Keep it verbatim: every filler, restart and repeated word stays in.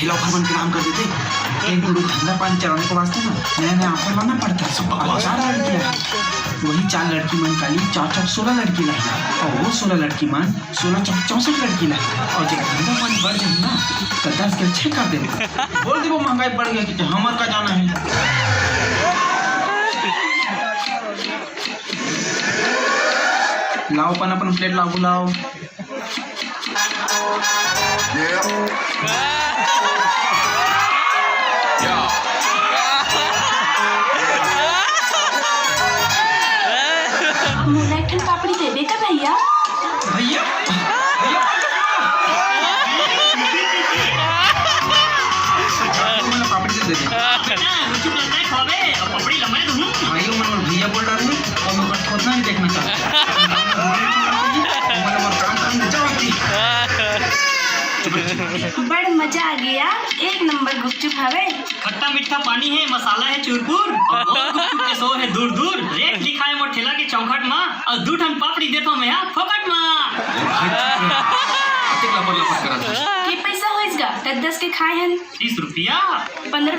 लौफर मन के नाम कर देते। एक गुरु धंधा पानी चलाने के वास्ते ना नया नया ऑफर लाना पड़ता है। और चार लड़कियां हैं, वही चार लड़की मन का लिए चार चार सोलह लड़की लाना, और वो सोलह लड़की मन सोलह चौक चौसठ लड़की लाना, और जब धंधा पानी बढ़ जाए ना तो दस के छह कर देना। बोल दे वो महंगाई बढ़ गई कि हमर का जाना है। लाओ अपन अपन प्लेट लाओ, बुलाओ। मोला एक ठन पापड़ी देबे का भैया? भैया, भैया, मोला पापड़ी दे दे। बेटा, गुपचुप लगता है खावे, अब पापड़ी लम्बा है तुम। भाइयों, मैं भैया बोल रहा हूँ, और मैं बस उतना ही देखना चाहता हूँ। मैं काम करने जाऊंगी। बड़ मजा आ गया, एक नंबर गुपचुप हवे। खट्टा मीठा पानी है, मसाला है चूरपुर, और मोर गुपचुप के सो है दूर दूर। रेट लिखा है मोर ठेला के चौखट मा, और दू ठन पापड़ी देथो मैं हा फोकट मा। अतेक लपर लपर करत हस। के पैसा होइस गा? दस दस के खाए हन। तीस रुपया। पंद्रह